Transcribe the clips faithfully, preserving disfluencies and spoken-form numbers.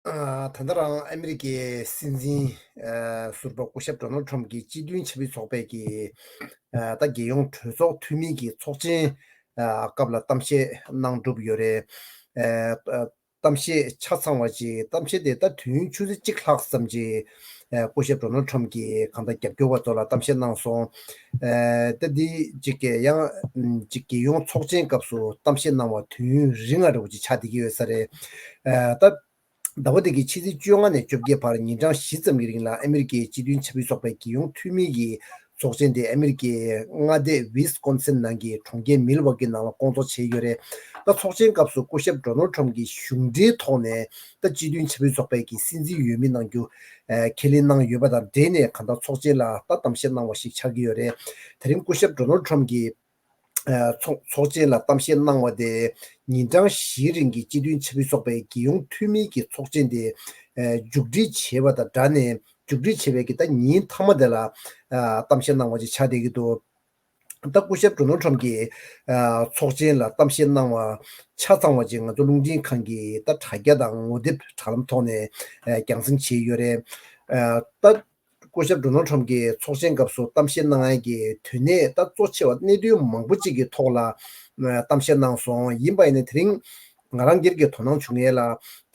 ཨ། ད་ལྟ་རང་ཨ་མི་རི་ཀའི་སྲིད་འཛིན་ཨ་ཟུར་པ་སྐུ་ཞབས་ཌོ་ནལ་ཁྲོམ་གྱིས་སྤྱི་མཐུན་ཆབ་སྲིད་ཚོགས་པའི་གི་ཨ་ད་རྒྱལ་ཡོངས་གྲོས་ཚོགས་འཐུས་མི་གི་ཚོགས་ཆེན་ཨ་སྐབས་ལ་གཏམ་བཤད་གནང་གྲུབ་ཡོད་རེད། ཨ་གཏམ་བཤད་ཆ་ཚང་བ་ཅིག་གཏམ་བཤད་དེ་ད་དུས་ཡུན་ཆུ་ཚོད་གཅིག་ལྷག་ཙམ་ཅིག་ཨ་སྐུ་ཞབས་ཌོ་ནལ་ཁྲོམ་གྱིས་གང་ལྟར་རྒྱབ་སྐྱོར་བ་ཚོ་ལ་གཏམ་བཤད་གནང་སོང་། ཨ་ད་འདི་ཅིག་གི་ཡང་ཅིག་རྒྱལ་ཡོངས་ཚོགས་ཆེན་སྐབས་སུ་གཏམ་བཤད་གནང་བ་དུས་ཡུན་རིང་ང་རེ་བོ་ཅིག་ཆགས་བསྡད་ཀྱི་ཡོད་ས་རེད། ཨ་ད། ཟླ་བ་འདི་གི་ཕྱི་ཚེས་བཅོ་ལྔ་ནས་བཅོ་བརྒྱད་བར་ཉིན་གྲངས་བཞི་ཙམ་གྱི་རིང་ལ་ཨ་མི་རི་ཀའི་སྤྱི་མཐུན་ཆབ་སྲིད་ཚོགས་པའི་རྒྱལ་ཡོངས་འཐུས་མི་གི་ཚོགས་ཆེན་དེ་ཨ་མི་རི་ཀའི་མངའ་སྡེ་ཝིས་ཀོན་སིན་ནང་གི་གྲོང་ཁྱེར་མིལ་ཝོ་ཀི་ནང་ལ་སྐོང་ཚོགས་བྱས་ཡོད་རེད། ད་ཚོགས་ཆེན་སྐབས་སུ་སྐུ་ཞབས་ཌོ་ནལ་ཁྲོམ་གྱིས་གཞུང་འབྲེལ་ཐོག་ནས་ད་སྤྱི་མཐུན་ཆབ་སྲིད་ཚོགས་པའི་གི་སྲིད་འཛིན་འོས་མི་གནང་རྒྱུ་ཨ་ཁས་ལེན་གནང་ཡོད་པ་དང་འབྲེལ་ནས་གང་ལྟར་ཚོགས་ཆེན་ལ་ད་གཏམ་བཤད་གནང་བ་ཞིག་ཆགས་ཀྱི་ཡོད་རེད། དེ་རིང་སྐུ་ཞབས་ཌོ་ནལ་ཁྲོམ་གྱིས། ཚོགས་ཚོགས་ཆེན་ལ་གཏམ་བཤད་གནང་བ་དེ་ཉིན་གྲངས་བཞིའི་རིང་གི་སྤྱི་མཐུན་ཆབ་སྲིད་ཚོགས་པའི་རྒྱལ་ཡོངས་འཐུས་མིའི་གི་ཚོགས་ཆེན་དེ་མཇུག་སྒྲིལ་བྱས་པ་དང་སྦྲགས་ནས་མཇུག་སྒྲིལ་བྱས་པའི་གི་ད་ཉིན་མཐའ་མ་དེ་ལ་གཏམ་བཤད་གནང་བ་ཅིག་ཆགས་བསྡད་ཀྱི་འདུག་ད་སྐུ་ཞབས་ཌོ་ནལ་ཁྲོམ་གྱིས་ཚོགས་ཆེན་ལ་གཏམ་བཤད་གནང་བ་ཆ་ཚང་བ་ཅིག་ང་ཚོ་རླུང་འཕྲིན་ཁང་གི་ད་དྲ་རྒྱ་དང་ངོ་དེབ་དྲ་ལམ་ཐོག་ནས་རྒྱང་སྲིང་བྱས་ཡོད་རེད། ད། སྐུ་ཞབས་ཌོ་ནལ་ཁྲོམ་གྱིས་ཚོགས་ཆེན་སྐབས་སུ་གཏམ་བཤད་གནང་ཡས་ཀྱི་དོན་གནད་ད་གཙོ་ཆེ་བ་གནད་དོན་མང་པོ་གཅིག་གི་ཐོག་ལ་གཏམ་བཤད་གནང་སོང་། ཡིན་པ་ཡིན་ན་དེ་རིང་ང་རང་སྒེར་གྱི་དོ་སྣང་བྱུང་ཡས་ལ་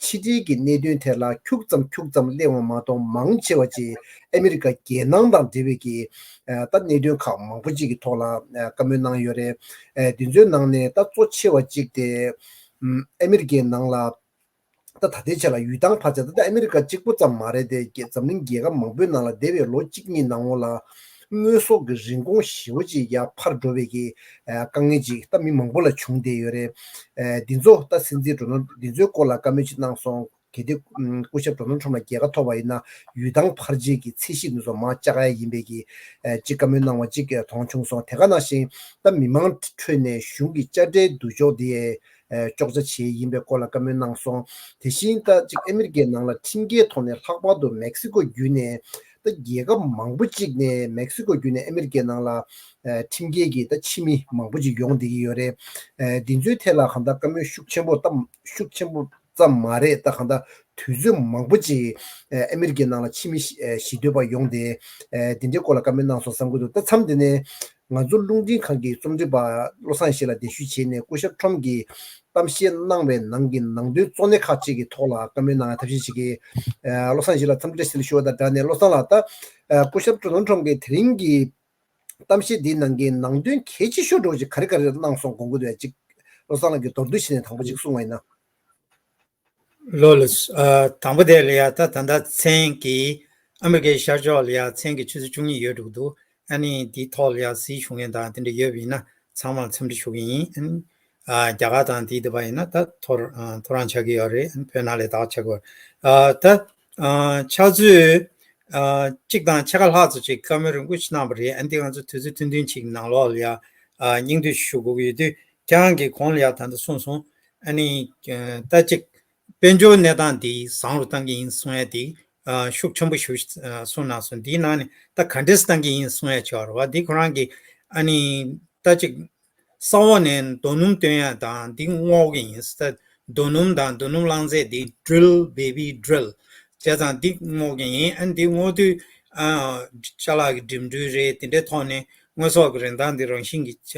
ཕྱི་འབྲེལ་གྱི་གནད་དོན་ཐད་ལ་ཁྱུག་ཙམ་ཁྱུག་ཙམ་གླེང་བ་མ་གཏོགས་མང་ཆེ་བ་ཅིག་ཨ་མི་རི་ཀ་རྒྱལ་ནང་དང་འབྲེལ་བའི་གི་ད་གནད་དོན་ཁག་མང་པོ་གཅིག་གི་ཐོག་ལ་བཀའ་མོལ་གནང་ཡོད་རེད། འདི་ཚོའི་ནང་ནས་ད་གཙོ་ཆེ་བ་གཅིག་དེ་ཨ་མི་རི་ཀའི་ནང་ལ། ད་ད་ལྟའི་ཆ་ལ་ཡུལ་ཐང་འཕར་ཆ་ད་ལྟ་ཨ་མི་རི་ཀ་གཅིག་པུ་ཙམ་མ་རེད་དེ། རྒྱ་འཛམ་གླིང་རྒྱལ་ཁབ་མང་པོའི་ནང་ལ་འདས་པའི་ལོ་གཅིག་གཉིས་ནང་ལོགས་ལ་དངོས་ཟོག་གི་རིན་གོང་ཞེ་པོ་ཅིག་ཡར་འཕར་འགྲོ་བའི་གི་དཀའ་ངལ་ཅིག་ད་མི་མང་པོ་ལ་བྱུང་བསྡད་ཡོད་རེད། འདི་ཚོ་ད་སྲིད་འཛིན་ཌོ་ནལ་འདི་ཚོའི་སྐོར་ལ་བཀའ་མོལ་ཅིག་གནང་སོང་། གལ་ཏེ་སྐུ་ཞབས་ཌོ་ནལ་ཁྲོམ་ལ་རྒྱལ་ཁ་ཐོབ་པ་ཡིན་ན་ཡུལ་ཐང་འཕར་ཆའི་གི་ཚད་གཞི་འདི་ཚོ་མར་བཅག་ཡ་ཡིན་པའི་གི་ཅིག་བཀའ་མོལ་གནང་བ་ཅིག་མཐོང་བྱུང་སོང་། དེ་ག་ནང་བཞིན་ད་མི་མང་ཁྲོད་ནས་གཞུང་གི་དཔྱ་ཁྲལ་བསྡུ་ཕྱོགས་དེ། ཨ་གཅོག་ཆ་བྱས་ཡིན་པའི་སྐོར་ལ་བཀའ་མོལ་གནང་སོང་། དེ་བཞིན་ད་ཅིག་ཨ་མི་རི་ཀའི་ནང་ལ་ཁྲིམས་འགལ་ཐོག་ནས་ལྷག་པར་དུ་མེག་སི་ཀོ་བརྒྱུད་ནས་ད་རྒྱལ་ཁབ་མང་པོ་ཅིག་ནས་མེག་སི་ཀོ་བརྒྱུད་ནས་ཨ་མི་རི་ཀའི་ནང་ལ་ཨ་ཁྲིམས་འགལ་གྱི་ད་ཕྱི་མི་མང་པོ་ཅིག་ཡོང་བསྡད་ཀྱི་ཡོད་རེད། ཨ་འདི་ཚོའི་ཐད་ལ་གང་ལྟར་བཀའ་མོལ་ཤུགས་ཆེན་པོ་བཏང་ཤུགས་ཆེན་པོ་ཙམ་མ་རེད། ད་གང་ལྟར་དུས་ཚོད་མང་པོ་ཅིག་ཨ་ཨ་མི་རི་ཀའི་ནང་ལ་ཕྱི་མི་ཞི་ཨ་ཞི་འདོད་པ་ཡོང་སྟེ་ཨ་འདི་འདྲའི་སྐོར་ལ་བཀའ་མོལ་གནང་སོང་བསམ་གྱི་འདུག་ད་མཚམས་འདི་ནས། ང་ཚོ་རླུང་འཕྲིན་ཁང་གི་རྩོམ་སྒྲིག་པ་བློ་བཟང་ཡེ་ཤེས་ལགས་གདན་ཞུ་བྱས་ནས་སྐུ་ཞབས་ཁྲོམ་གྱིས་གཏམ་བཤད་གནང་བའི་ནང་གི་ནང་དོན་གཙོ་གནད་ཁག་ཅིག་གི་ཐོག་ལ་བཀའ་མོལ་གནང་བའི་ཐབས་ཤེས་ཤིག་གིས། ཨ་བློ་བཟང་ཡེ་ཤེས་ལགས་འཚམས་འདྲི་ཞུ་བ་དང་སྦྲགས་ནས། བློ་བཟང་ལགས་ད་ཨ་སྐུ་ཞབས་ཌོ་ནལ་ཁྲོམ་གྱིས་དེ་རིང་གི་གཏམ་བཤད་འདིའི་ནང་གི་ནང་དོན་གལ་ཆེ་ཤོས་འདྲ་བོ་ཅིག་ག་རེ་ག་རེ་གནང་སོང་དགོངས་ཀྱི་འདུག་ཅིག་བློ་བཟང་ལགས་ཀྱིས་མདོར་བསྡུས་བྱས་ནས་དང་པོ་ཅིག་གསུང་བ་ཡིན་ན། ལགས་ལགས། ཨ་དང་པོ་དེ་ལ་ཡ་ད་ད་ལྟ་མཚན་གྱི་ཨ་མི་རི་ཀའི་ཤར་ཕྱོགས་ལ་ཡ་མཚན་གྱི་ཆུ་ཚོད་བཅུ་གཉིས་ཡོལ་འགྲོ་གི་འདུག་ཨ་ནི་དེའི་ཐོག་ལ་ཡ་གཟིགས་བྱུང་མཁན་དང་དེ་འདྲ་ཡོད་པ་ཡིན་ན་ཚང་མར་འཚམས་འདྲི་ཞུ་གི་ཡིན། ཨ་རྒྱ་གར་དང་དེའི་དེ་པ་ཡིན་ན་ད་ཐོ་ར་ཨ་ཐོ་རངས་ཆགས་ཀྱི་ཡོད་རེད། བོད་ནང་ལ་ད་ཆགས་ཀྱི་ཡོད་རེད། ཨ་ད་ཨ་ཕྱག་ཚོད་ཨ་གཅིག་དང་ཕྱེད་ཀ་ལྷག་ཙམ་ཅིག་བཀའ་མོལ་རིང་པོ་ཞིག་གནང་བ་རེད། ཨ་འདི་ང་ཚོ་དུས་ཚོད་ཐུང་ཐུང་ཅིག་ནང་ལོགས་ལ་ཡ་ཨ་སྙིང་བསྡུས་ཞུ་དགོས་ཀྱི་ཡོད་དུས་ཁྱེད་རང་གིས་གོང་ལ་ཡ་ད་ལྟ་གསུངས་སོང་། ཨ་ནི་ད་ཅིག་དཔལ་འབྱོར་གནས་སྟངས་འདི་བཟང་རུ་གཏང་གི་ཡིན་གསུང་ཡ་དེ་ཨ་ཤུགས་ཆེན་པོ་ཞིག་གསུངས་གནང་སོང་། འདིའི་ནང་ནས་ད་ག་འདྲས་གཏང་གི་ཡིན་གསུང་ཡ་ཆེ་བ་རེད་བ། འདི་ཁོ་རང་གིས་ཨ་ནི་ད་ཅིག་ས་འོག་ནས་རྡོ་སྣུམ་བཏོན་ཡ་དང་འདི་སྔོག་གི་ཡིན། ད་རྡོ་སྣུམ་དང་རྡོ་སྣུམ་རླངས་རྫས་འདི་drill baby drill བྱས་ཙང་འདི་སྔོག་གི་ཡིན། ཨ་འདི་སྔོག་དུས་ཨ་ཅ་ལག་གི་འགྲིམ་འགྲུལ་རེད། དེ་འདྲའི་ཐོག་ནས་དངོས་ཟོག་གི་རིན་ཐང་འདི་རང་བཞིན་གྱིས་ཆ་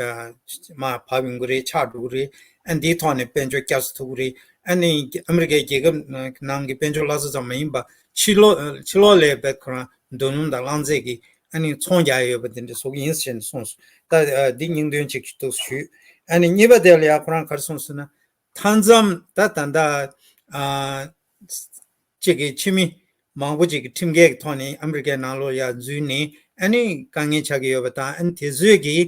མར་བབས་ཡོང་གི་རེད། ཆག་འགྲོ་གི་རེད། ཨ་འདིའི་ཐོག་ནས་དཔལ་འབྱོར་བསྐྱར་གསོ་ཐུབ་ཀྱི་རེད། ཨ་ནི་ཨ་མི་རི་ཀའི་རྒྱལ་ཁབ་ནང་གི་དཔལ་འབྱོར་སླར་གསོ་ཙམ་མ་ཡིན་པ་ཕྱི་ལོགས་ཕྱི་ལོགས་ལ་ཡ་ཁོ་རང་རྡོ་སྣུམ་དང་རླངས་རྫས་ཀྱི་ཨ་ནི་ཚོང་རྒྱག་ཡ་ཡོད་པ་དེ་འདྲ་བཟོ་གི་ཡིན་ཟེར་ནས་གསུངས་སོང་། ད་ཨ་འདི་སྙིང་དོན་གཅིག་འདུག་ཞུས། ཨ་ནི་གཉིས་པ་དེ་ལ་ཡ་ཁོ་རང་ག་རེ་གསུངས་སོང་ན། མཐའ་མཚམས་ད་ད་ལྟ་ཨ་གཅིག་གི་ཕྱི་མི་མང་པོ་ཅིག་གི་ཁྲིམས་འགལ་གྱི་ཐོག་ནས་ཨ་མི་རི་ཀའི་ནང་ལོགས་ཡར་འཛུལ་ནས་ཨ་ནི་དཀའ་ངལ་ཆགས་ཀྱི་ཡོད་པ་དང་། ཨ་ནི་དེ་ཚོས་ཀྱིས་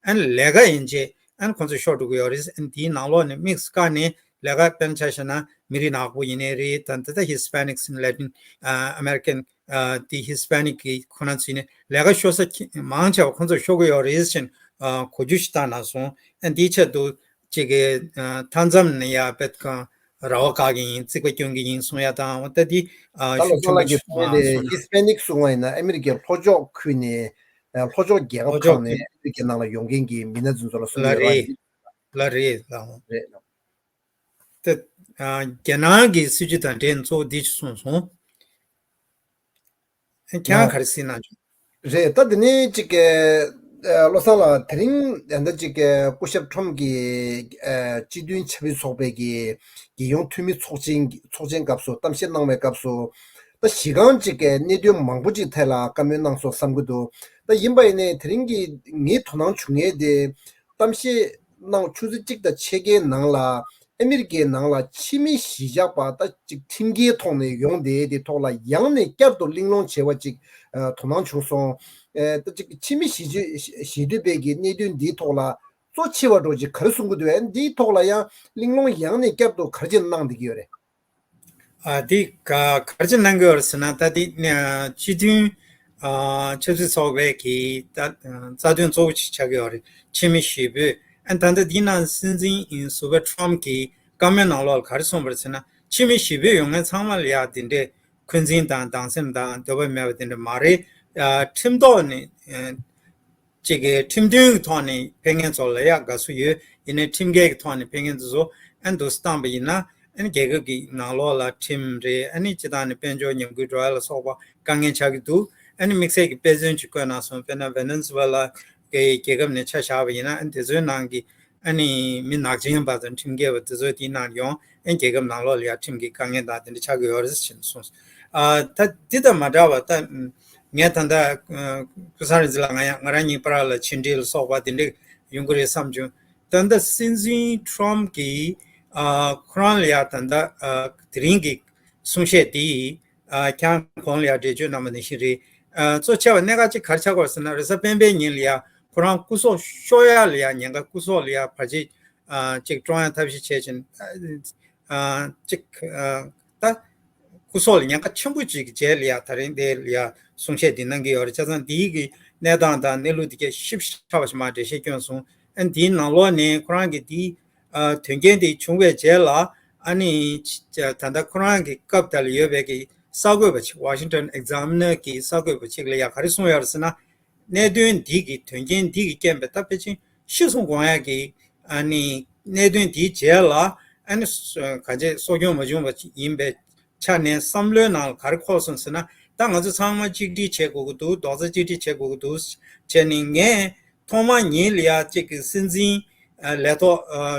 ཨ་ནི་ལས་ཀ་ཡན་ཆད་ཨ་ནི་ཁོང་ཚོ་ཤོར་འགྲོ་གི་ཡོད་རེད། ཨ་ནི་དེའི་ནང་ལོགས་ནས་དམིགས་སུ་བཀར་ནས་ལས་ཀ་དཔེར་ན་ཆ་བཞག་ན་མི་རིགས་ནག་པོ་ཡིན་ནའི་རེད། ད་ད་ལྟ་Hispanics and Latin ཨ་American ཨ་དེ་Hispanic གི་ཁོ་ན་ཚོས་ནས་ལས་ཀ་ཤོར་ས་ཁྱི་མང་ཆེ་བ་ཁོང་ཚོ་ཤོར་གི་ཡོད་རེད་ཟེར་ནས་ཨ་གོ་རྒྱུ་ཞིག་བཏང་གནང་སོང་། ཨ་འདིའི་ཆེད་དུ་གཅིག་གི་ཨ་མཐའ་མཚམས་ནས་ཡར་དཔེ་ཁང་ར་བ་བཀག་གི་ཡིན། རྩིག་པ་སྐྱོན་གི་ཡིན་གསུང་ཡ་དང་། འོ་ད་འདི་ཨ་ད་ཤུགས་ལོ་ཆུང་ལགས་ཀྱིས་གསུང་ཡ་དེ་གསུང་ན། Hispanic གསུང་བ་ཡིན་ན་ཨ་མི་རི་ཀའི་ལྷོ་ཕྱོགས་ཁུལ་ནས་ཨ་ལྷོ་ཕྱོགས་རྒྱལ་ཁབ་ལྷོ་ཕྱོགས་ཁག་ནས་ཨ་མི་རི་ཀའི་ནང་ལ་ཡོང་མཁན་གྱི་མི་སྣ་ཚོ་ཚོ་ལ་གསུང་གི་ལ་རེད་རེད་ལ་རེད་ལ། རེད། ད་ ཨ་རྒྱ་ནག་གི་སྲིད་བྱུས་དང་འབྲེལ་ནས་གཙོ་བོ་འདི་ཅིག་གསུངས་སོང་། ཁྱེད་རང་ག་རེ་གཟིགས་གནང་བྱུང་། རེད། ད་དེ་ནས་ཅིག་གི་ཨ་བློ་བཟང་ལགས། དེ་རིང་ད་ཅིག་གི་སྐུ་ཞབས་ཁྲོམ་གྱིས་ཨ་སྤྱི་མཐུན་ཆབ་སྲིད་ཚོགས་པའི་གི་རྒྱལ་ཡོངས་འཐུས་མི་ཚོགས་ཆེན་ཚོགས་ཆེན་སྐབས་སུ་གཏམ་བཤད་གནང་བའི་སྐབས་སུ། ད་གཞི་རྐང་ཅིག་གི་གནད་དོན་མང་པོ་ཅིག་ཐད་ལ་བཀའ་མོལ་གནང་སོང་བསམ་གྱི་འདུག་ད་ཡིན་པ་ཡིན་ནའི་དེ་རིང་གི་ངའི་དོ་སྣང་བྱུང་མཁན་དེ། གཏམ་བཤད་གནང་ཆུ་ཚོད་གཅིག་དང་ཕྱེད་ཀའི་ནང་ལ་ཨ་མི་རི་ཀའི་ནང་ལ་ཕྱི་མི་གཞིས་ཆགས་པ་ད་ཅིག་ཁྲིམས་འགལ་ཐོག་ནས་ཡོང་བསྡད་དེ་ཐོག་ལ་ཡང་ནས་བསྐྱར་དུ་གླེང་སློང་བྱས་པ་ཅིག་ཨ་དོ་སྣང་བྱུང་སོང་། ཨ་ད་ཅིག་ཕྱི་མི་གཞིས་གཞིས་སྡོད་པའི་གི་གནད་དོན་འདིའི་ཐོག་ལ་གཙོ་ཆེ་བ་འདྲ་ཅིག་ག་རེ་གསུང་གི་འདུག་ཨ་འདིའི་ཐོག་ལ་ཡང་གླེང་སློང་ཡང་ནས་བསྐྱར་དུ་ག་རེ་ཅིག་གནང་བསྡད་ཀྱི་ཡོད་རེད། ཨ་འདི་ག་ག་རེ་ཅིག་གནང་གི་ཡོད་རེད་ཟེར་ན། ད་འདི་ནི་ཨ་སྤྱི་མཐུན་ཨ་ཆབ་སྲིད་ཚོགས་པའི་གི་ད་ཨ་རྩ་དོན་གཙོ་བོ་ཅིག་ཆགས་ཀྱི་ཡོད་རེད། ཁྲིམས་མི་བཞི་པོས། ཨ་ད་ལྟ་འདི་ནང་སྲིད་འཛིན་ཟུར་པ་ཁྲོམ་གྱི་བཀའ་མོལ་ནང་ལོགས་ལ་ག་རེ་གསུངས་པ་རེད་ཟེར་ན། ཁྲིམས་མི་བཞི་པོས་ཡོང་མཁན་ཚང་མ་ལ་ཡ་དེ་འདྲའི་འཁོན་འཛིན་དང་སྡང་སེམས་དང་འདོད་པ་མེད་པ་དེ་འདྲ་མ་རེད། ཨ་ཁྲིམས་ཐོག་ནས་ཨ་ཅིག་གི་ཁྲིམས་མཐུན་གྱི་ཐོག་ནས་ཕེབས་མཁན་ཚོ་ལ་ཡ་དགའ་བསུ་ཡོད། ཡིན་ནའི་ཁྲིམས་འགལ་གྱི་ཐོག་ནས་ཕེབས་མཁན་ཚོ་ཚོ་ཨ་འདུག་སེ་བཏང་པ་ཡིན་ན། ཨ་ནི་རྒྱལ་ཁབ་ཀྱི་ནང་ལོགས་ལ་ཁྲིམས་རེད། ཨ་ནི་སྤྱི་བཏང་ནས་དཔལ་འབྱོར་ཉམས་རྒུད་འགྲོ་ཡ་ལ་སོགས་པ་དཀའ་ངལ་ཆགས་ཀྱི་འདུག་ཨ་ནི་དམིགས་བསལ་གྱི་དཔེ་མཚོན་ཅིག་བཀོད་གནང་སོང་། དཔེར་ན་ཝེ་ནེ་ཛུ་ཝེ་ལ་གི་རྒྱལ་ཁབ་ནས་ཆ་བཞག་པ་ཡིན་ན། ཨ་ནི་དེ་ཚོའི་ནང་གི་ཨ་ནི་མི་ནག་ཅན་པ་དང་ཁྲིམས་འགལ་བ་དེ་ཚོ་དེའི་ནང་ཡོང་། ཨ་ནི་རྒྱལ་ཁབ་ནང་ལོགས་ལ་ཡ་ཁྲིམས་ཀྱི་དཀའ་ངལ་དང་དེ་འདྲ་ཆགས་ཀྱི་ཡོད་རེད་ཟེར་ནས་གསུངས་སོང་། ཨ་ད་འདི་དང་མ་འདྲ་བ་ད། ངས་ད་ལྟ་ཨ་ཀུན་བཟང་རིག་འཛིན་ལགས་ང་ཡང་ང་རང་གཉིས་བར་ལ་ཕྱི་འབྲེལ་སོགས་པ་དེ་འདྲ་ཡོང་གི་རེད་བསམ་བྱུང་། ད་ལྟ་སྲིད་འཛིན་ཁྲོམ་གྱིས་ཨ་ཁོ་རང་ལ་ཡ་ད་ལྟ་ཨ་དེ་རིང་གི་གསུང་བཤད་དེ་ཨ་ཁྱེད་རང་གོང་ལ་ཡ་འགྲེལ་བརྗོད་གནང་བ་ནང་བཞིན་རེད། ཨ་གཙོ་ཆེ་བ་གནད་འགག་ཅིག་ག་རེ་ཆགས་ཀྱི་ཡོད་ཟེར་ན། རེས་གཟའ་སྤེན་པའི་ཉིན་ལ་ཡ་ཁོ་རང་སྐུ་སྲོག་ཤོར་ཡ་ལ་ཡ་ཉེན་ཁ། སྐུ་སྲོག་ལ་ཡ་བར་ཆད་ཨ་ཅིག་བཀྲོངས་ཡ་ཐབས་ཤེས་བྱས་ཕྱིན། ཨ་ཅིག་ཨ་ད་སྐུ་སྲོག་ལ་ཉེན་ཁ་ཆེན་པོ་ཅིག་གི་རྗེས་ལ་ཡ་ད་རིང་དེ་ལ་ཡ་གསུང་བཤད་འདི་གནང་གི་ཡོད་རེད། བྱས་ཙང་འདིའི་གི་གནས་སྟངས་དང་གནས་ལུགས་འདི་གའི་ཞིབ་ཕྲ་བ་ཞིག་མར་འགྲེལ་བཤད་བསྐྱོན་སོང་། ཨ་འདིའི་ནང་ལོགས་ནས་ཁོ་རང་གི་འདི་ཨ་དོན་རྐྱེན་འདི་བྱུང་བའི་རྗེས་ལ། ཨ་ནི་ད་ལྟ་ཁོ་རང་གི་སྐབས་དེ་ལ་ཡོད་པའི་གི་གསར་འགོད་པ་ཅིག Washington Examiner གི་གསར་འགོད་པ་ཅིག་ལ་ཡ་ག་རེ་གསུངས་ཡོད་རེད་ཟེར་ན། གནད་དོན་འདི་གི་དོན་རྐྱེན་འདི་གི་རྐྱེན་པས་ད་ཕལ་ཆེར་ཤི་སོང་དགོངས་ཡག་གི་ཨ་ནི་གནད་དོན་འདིའི་རྗེས་ལ། ཨ་ནི་གང་ཅི་གསོ་སྐྱོང་མ་བྱུང་བ་ཡིན་པའི་ཆ་ནས་བསམ་བློའི་ནང་ལ་ག་རེ་འཁོར་སོང་ཟེར་ན། ད་ང་ཚོ་ཚང་མ་གཅིག་སྒྲིལ་བྱེད་དགོས་ཀྱི་འདུག་རྡོག་རྩ་གཅིག་སྒྲིལ་བྱེད་དགོས་ཀྱི་འདུག་བྱས་ནས། ངས་ཐོག་མ་ཉིད་ལ་ཡ་གཅིག་གི་སྲིད་འཛིན་ལས་ཐོག་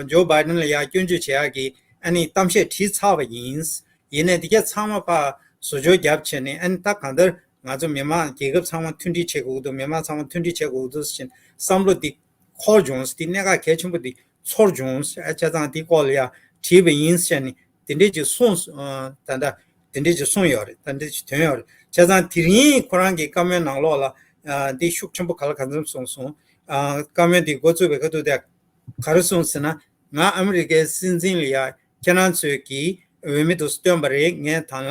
ཇོ་བྷའི་ཌེན་ལ་ཡ་སྐྱོན་བརྗོད་བྱེད་ཡག་གི་ཨ་ནི་གཏམ་བཤད་བྲིས་ཚར་བ་ཡིན། ཡིན་ནའི་དེ་གས་ཚང་མ་ཕར་བཟོ་བཅོས་བརྒྱབ་བྱས་ནས། ཨ་ནི་ད་གང་ལྟར་ང་ཚོ་མི་མང་རྒྱལ་ཁབ་ཚང་མ་མཐུན་སྒྲིལ་བྱེད་དགོས་ཀྱི་འདུག་མི་མང་ཚང་མ་མཐུན་སྒྲིལ་བྱེད་དགོས་ཀྱི་འདུག་ཟེར་བཞིན་བསམ་བློ་འདི་འཁོར་བྱུང་། འདི་གནད་འགག་གལ་ཆེན་པོ་འདི་ཚོར་བྱུང་། ཨ་བྱས་ཙང་འདི་སྐོར་ལ་ཡ་བྲིས་པ་ཡིན་ཟེར་ནས་དེ་འདྲས་ཀྱི་གསུངས། ཨ་ད་ལྟ་དེ་འདྲས་ཀྱི་གསུངས་ཡོད་རེད། ད་འདྲས་ཀྱི་ཐོན་ཡོད་རེད། བྱས་ཙང་དེ་རིང་ཁོ་རང་གི་བཀའ་མོལ་ནང་ལོགས་ལ་ཨ་འདི་ཤུགས་ཆེན་པོ་ག་ལ་གང་འཚམ་གསུངས་སོང་། ཨ་བཀའ་མོལ་འདི་འགོ་བཙུགས་པའི་ཁ་ཐུག་དེ། ག་རེ་གསུངས་ཟེར་ན། ང་ཨ་མི་རི་ཀའི་སྲིད་འཛིན་ལ་ཡ་ཁྱེད་རང་ཚོས་ཀྱིས་འོས་མི་དེ་ཚོ་བཏོན་པ་རེད། ངས་དང་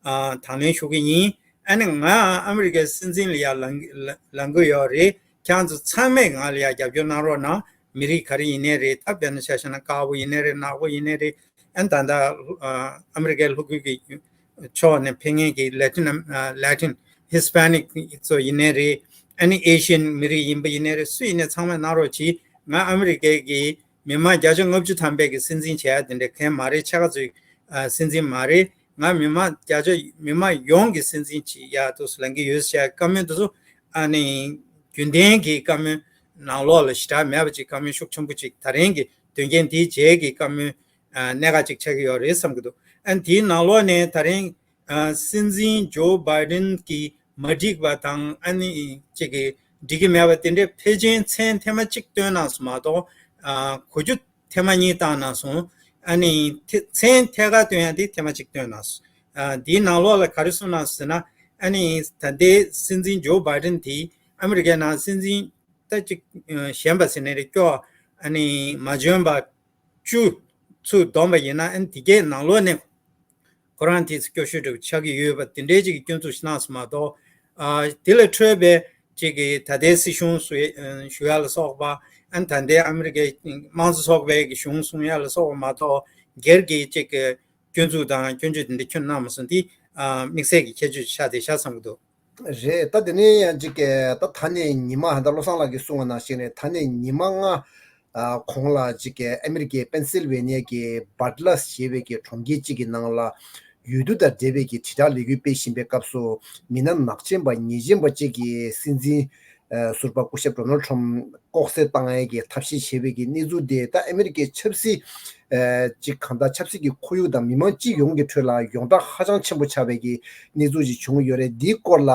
ཨ་དང་ལེན་ཞུ་གི་ཡིན། ཨ་ནི་ང་ཨ་མི་རི་ཀའི་སྲིད་འཛིན་ལ་ཡ་ལངས་ལངས་གི་ཡོད་རེད། ཁྱེད་རང་ཚོ་ཚང་མས་ང་ལ་ཡ་རྒྱབ་སྐྱོར་གནང་རོགས་གནང་། མི་རིགས་ག་རེ་ཡིན་ནའི་རེད། ད་དཔེར་ན་ཆ་བཞག་ན་དཀར་པོ་ཡིན་ནའི་རེད། ནག་པོ་ཡིན་ནའི་རེད། ཨ་ནི་ད་ལྟ་ཨ་ཨ་མི་རི་ཀའི་ལྷོ་ཁུལ་གྱི་ཕྱོགས་ནས་ཕེབས་མཁན་གྱི་ལེ་ཊིན་ཨ་ལེ་ཊིན་ཧི་སི་པེ་ནིག་ཚོ་ཡིན་ནའི་རེད། ཨ་ནི་ཨེ་ཤི་ཡན་མི་རིགས་ཡིན་པ་ཡིན་ནའི་རེད། སུ་ཡིན་ནའི་ཚང་མས་གནང་རོགས་གྱིས། ང་ཨ་མི་རི་ཀའི་གི་མི་མང་བརྒྱ་ཆ་ལྔ་བཅུ་ཐམ་པའི་གི་སྲིད་འཛིན་བྱེད་ཡ་དེ་འདྲ་མཁན་མ་རེད། ཕྱེད་ཀ་ཚོའི་ཨ་སྲིད་འཛིན་མ་རེད། ང་མི་མང་བརྒྱ་ཆ་མི་མང་ཡོངས་ཀྱི་སྲིད་འཛིན་བྱེད་ཡ་དུ་ལངས་ཀྱི་ཡོད་ཟེར་ཡ་བཀའ་མོལ་དེ་ཚོ་ཨ་ནི་རྒྱུན་ལྡན་གྱི་བཀའ་མོལ་ནང་ལོགས་ལ་ཞེ་དྲག་མེད་པ་ཅིག་བཀའ་མོལ་ཤུགས་ཆེན་པོ་ཅིག་ད་རིང་གི་དོན་རྐྱེན་དེའི་རྗེས་ཀྱི་བཀའ་མོལ་ཨ་གནད་འགག་ཅིག་ཆགས་ཀྱི་ཡོད་རེད་བསམ་གྱི་འདུག་ཨ་ནི་དེའི་ནང་ལོགས་ནས་ད་རིང་ཨ་སྲིད་འཛིན་ཇོ་བྷའི་ཌེན་གྱིས་མ་འགྲིག་པ་དང་ཨ་ནི་ཅིག་གི་འགྲིག་གི་མེད་པ་དེ་འདྲའི་ཕལ་ཆེར་མཚན་ཐེངས་མ་གཅིག་བཏོན་གནང་སོང་མ་གཏོགས། ཨ་གོ་རྒྱུ་ཐེངས་མ་གཉིས་བཏང་གནང་སོང་། ཨ་ནི་ཐེ་མཚན་ཐད་ཀར་བཏོན་ཡ་དེ་ཐེངས་མ་གཅིག་བཏོན་གནང་སོང་། ཨ་འདིའི་ནང་ལོགས་ལ་ག་རེ་གསུངས་གནང་སོང་ཟེར་ན། ཨ་ནི་ད་ལྟའི་སྲིད་འཛིན་ཇོ་བྷའི་ཌེན་དེ་ཨ་མི་རི་ཀའི་ནང་སྲིད་འཛིན་ད་ཅིག་ཨ་གཞན་པ་ཟེར་ནའི་རེད། སྐྱོ་ཨ་ནི་མ་འཇོན་པ་བཅུ་ཚུར་བསྡོམས་པ་ཡིན་ན། ཨ་ནི་དེ་གའི་ནང་ལོགས་ནས་ཁོ་རང་དེ་སྐྱོ་ཤོས་འདྲ་བོ་ཆགས་ཀྱི་ཡོད་པ་དེ་འདྲའི་ཅིག་གི་སྐྱོན་འཛུགས་ཤིག་གནང་སོང་མ་གཏོགས། ཨ་དེ་ལས་འཕྲོས་པའི་ཅིག་གི་ད་ལྟའི་སྲིད་གཞུང་བཟོ་ཨ་ཞུ་ཡ་ལ་སོགས་པ། ཨ་ནི་ད་ལྟའི་ཨ་མི་རི་ཀའི་དམངས་གཙོ་ཚོགས་པའི་གི་གཞུང་བཟུང་ཡ་ལ་སོགས་པ་མ་གཏོགས། སྒེར་གྱི་ཅིག་གི་སྐྱོན་འཛུགས་དང་སྐྱོན་བརྗོད་དེ་འདྲ་ཁྱོན་གནང་མ་སོང་། དེ་ཨ་དམིགས་བསལ་གྱི་ཁྱད་ཆོས་ཆགས་བསྡད་ཤག་བསམ་གྱི་འདུག་རེད། ད་དེ་ནས་ཡང་ཅིག་གི་ད་ད་ནས་ཉི་མ་ད་བློ་བཟང་ལགས་ཀྱིས་གསུངས་པ་ནང་བཞིན་རེད། ད་ནས་ཉི་མ་ལྔ་ ཨ་གོང་ལ་ཅིག་གི་ཨ་མི་རི་ཀའི་པེན་སིལ་ཝེ་ནི་ཡ་གི་བྷ་ཊི་ལ་ཞེས་པའི་གི་གྲོང་ཁྱེར་ཅིག་གི་ནང་ལ་ཡུལ་དུས་དང་འབྲེལ་བའི་གི་དྲིལ་བསྒྲགས་ལས་འགུལ་སྤེལ་བཞིན་པའི་སྐབས་སུ། མི་སྣ་ནག་ཅན་པ་ཉེས་ཅན་པ་ཅིག་གིས་སྲིད་འཛིན་ཨ་ཟུར་པ་སྐུ་ཞབས་ཌོ་ནལ་ཊམ་ལྐོག་བསད་བཏང་ཡས་ཀྱི་ཐབས་ཤེས་བྱས་པའི་གི་གནས་ཚུལ་དེ། ད་ཨ་མི་རི་ཀའི་ཆབ་སྲིད་ཨ་ཅིག་གང་ལྟར་ཆབ་སྲིད་ཀྱི་ཁོར་ཡུག་དང་མི་མང་སྤྱི་ཡོངས་ཀྱི་ཁྲོད་ལ་ཡོངས་གྲགས་ཧ་ཅང་ཆེན་པོ་ཆགས་པའི་གི་གནས་ཚུལ་ཞིག་བྱུང་ཡོད་རེད། འདིའི་སྐོར་ལ་